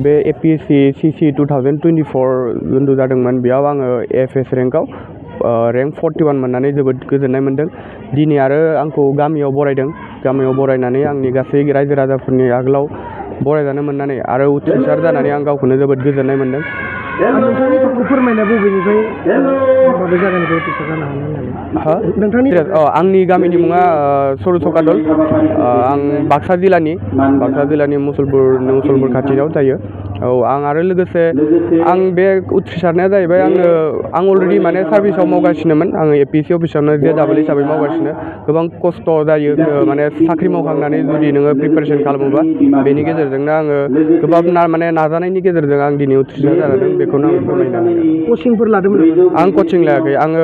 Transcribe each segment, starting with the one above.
बे APSC CC 2024 जिथु जादोंमोन बेयाव आङो AFS रेंकआव रेंक 41 मोननानै जोबोद गोजोननाय मोन्दों। दिनै आरो आंखौ गामियाव बरायदों। गामियाव बरायनानै आंनि गासै रायजो राजाफोरनि आगोलाव बरायजानो मोननानै आरो उथ्रिसार जानानै आं गावखौनो जोबोद गोजोननाय मोन्दों। नोंथांनि दुखु फोरमायनाय बबेनिफ्राय माबे जायगानिफ्राय उथ्रिसार जानो हानाय होननानै नोंथांनि आंनि गामिनि मुङा सरुसकादल। आं बाक्सा जिल्लानि मुसलपुर खाथियाव थायो। औ आं आरो लोगोसे आं बे उथ्रिसारनाया जाहैबाय आं अलरेडि माने सार्भिसाव मावगासिनोमोन। आङो APSC अफिसावनो JEE हिसाबै मावगासिनो। गोबां खस्थ' जायो माने साख्रि मावखांनानै जुदि नोङो प्रिपेरेसन खालामोबा बेनि गेजेरजोंनो आङो गोबां माने नाजानायनि गेजेरजों आं दिनै उथ्रिसार जादों। बेखौनो आं फोरमायनो हायो। कचिंफोर लादोंमोन? आं कचिं लायाखै। आङो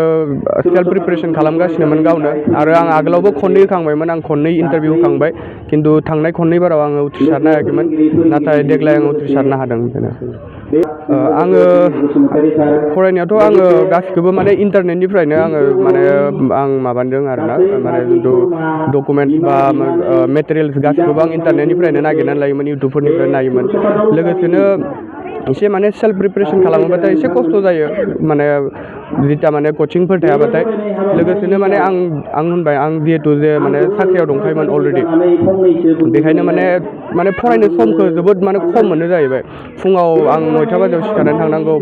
सेल्फ प्रिपेरेसन खालामगासिनोमोन गावनो। आरो आं आगोलावबो खननै होखांबायमोन। आं खननै इन्टारभिउ होखांबाय। खिन्थु थांनाय खननै बाराव आङो उथ्रिसारनो हायाखैमोन। नाथाय देग्लाय आङो उथ्रिसारनो हादों। आङो फरायनायाथ' आङो गासिखौबो माने इन्टारनेटनिफ्रायनो आं माबादों आरोना माने जिथु डकुमेन्टस बा मेटेरियेल्स गासिखौबो आं इन्टारनेटनिफ्रायनो नागिरनानै लायोमोन, इउटुबफोरनिफ्राय नायोमोन। लोगोसेनो एसे माने सेल्फ प्रिपेरेसन खालामोबाथाय एसे खस्थ' जायो माने जिता माने कचिंफोर थायाबाथाय। लोगोसेनो माने आं होनबाय आं जिहेतु जे माने साख्रियाव दंखायोमोन अलरेडि, बेखायनो माने फरायनो समखौ जोबोद माने खम मोनो जाहैबाय। फुङाव आं 9टा बाजियाव सिखारनानै थांनांगौ,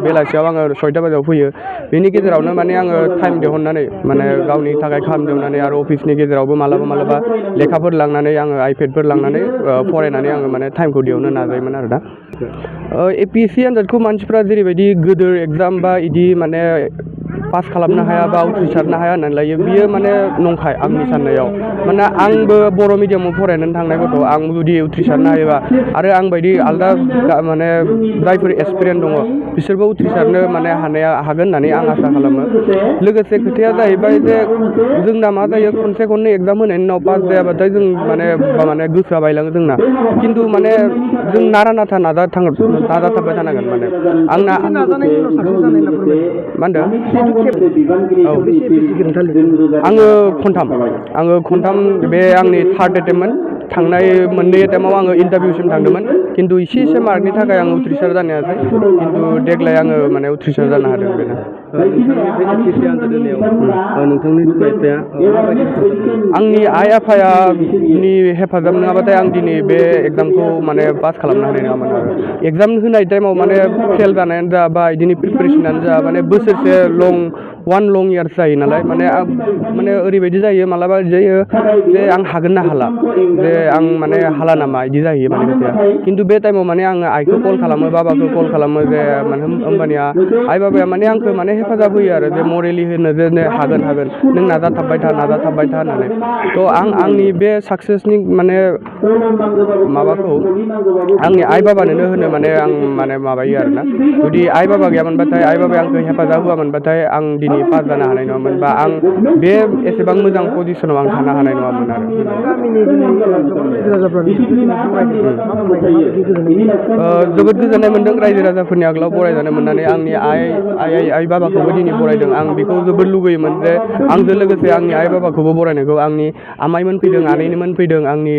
बेलासियाव आङो 6टा बाजियाव फैयो। बेनि गेजेरावनो माने आङो टाइम दिहुननानै माने गावनि थाखाय खामानि दिहुननानै आरो अफिसनि गेजेरावबो मालाबा लेखाफोर लांनानै आङो आइपेडफोर लांनानै फरायनानै आङो माने टाइमखौ दिहुननो नाजायोमोन आरो दा। APSC आनजादखौ मानसिफ्रा जेरैबायदि गोदोर एगजाम बा इदि माने पास खालामनो हाया बा उथ्रिसारनो हाया होननानै लायो, बियो माने नंखाय आंनि साननायाव। माने आंबो बर' मिडियामाव फरायनानै थांनाय गथ', आं जुदि उथ्रिसारनो हायोबा आरो आं बायदि आलदा माने जायफोर एक्सपिरियेन्स दङ बिसोरबो उथ्रिसारनो माने हागोन होननानै आं आसा खालामो। लोगोसे खोथाया जाहैबाय जे जोंना मा जायो, खनसे खननै एगजाम होनायनि उनाव पास जायाबाथाय जों माने गोसोआ बायलाङो जोंना। खिन्थु माने जों नारा नाथा नाजाथाबबाय थानांगोन। माने आंना मा होनदों? आङो खनथाम बे आंनि थार्ड एटेम्पमोन। थांनाय मोननै एटेम्पआव आङो इन्टारभिउसिम थांदोंमोन, खिन्थु एसे मार्कनि थाखाय आङो उथ्रिसार जानो हायासै। खिन्थु देग्लाय आङो माने उथ्रिसार जानो हादों। बेनो नोंथांनि बिमा बिफाया आंनि आइ आफानि हेफाजाब नङाबाथाय आं दिनै बे एगजामखौ माने पास खालामनो हानाय नङामोन आरो। एगजाम होनाय टाइमाव माने फेल जानायानो जा बा बिदिनो प्रिपेरेसनानो जा, माने बोसोरसे लं इयार्स जायो नालाय, माने ओरैबायदि जायो मालाबा जायो जे आं हागोन ना हाला, जे आं माने हाला नामा बिदि जाहैयो माने खोथाया। खिन्थु बे टाइमाव माने आङो आइखौ कल खालामो, बाबाखौ कल खालामो, जे माने होमबानिया आइ बाबाया माने आंखौ माने हेफाजाब होयो आरो, जे मरेलि होनो जे हागोन नों नाजाथाबबाय था होननानै। थ' आंनि बे साक्सेसनि माने माबाखौ आंनि आइ बाबानोनो होनो माने आं माने माबायो आरोना। जुदि आइ बाबा गैयामोनबाथाय, आइ बाबाया आंखौ हेफाजाब होआमोनबाथाय आं दिनै पास जानो हानाय नङामोन, बा आं बे एसेबां मोजां पजिसनाव आं थानो हानाय नङामोन आरो। जोबोद गोजोननाय मोन्दों रायजो राजाफोरनि आगोलाव बरायजानो मोननानै। आंनि आइ बाबाखौबो दिनै बरायदों। आं बेखौ जोबोद लुगैयोमोन जे आंजों लोगोसे आंनि आइ बाबाखौबो बरायनायखौ। आंनि आमाइमोन फैदों, आनैमोन फैदों, आंनि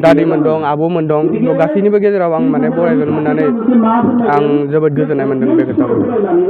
दादैमोन दं, आब'मोन दं। गासैनिबो गेजेराव आं माने बरायजानो मोननानै आं जोबोद गोजोननाय मोन्दों बे खोथाखौ।